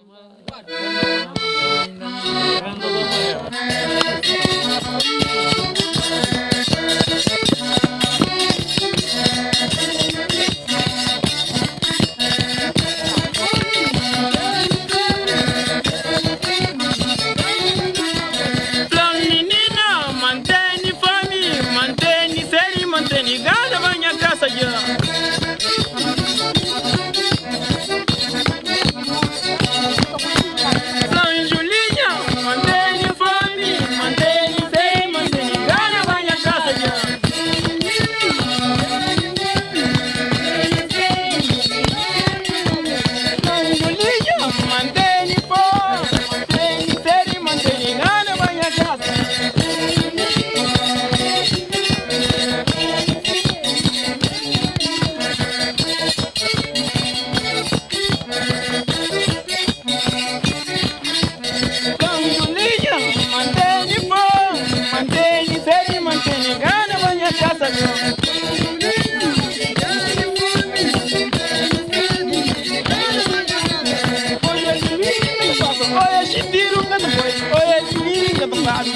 Fla minina, manteni fami, manteni sedi, manteni gana ba nha kasa dja. Fla Julinha, manteni fami, manteni sedi, manteni gana ba nha kasa dja. Fla Julinha, manteni fome, manteni sedi, manteni gana ba nha kasa. Fla Julinha, manteni fome, manteni sedi, manteni gana ba nha kasa dja. Oia xitiru nga ta poi, oia xitiru nga ta fadu.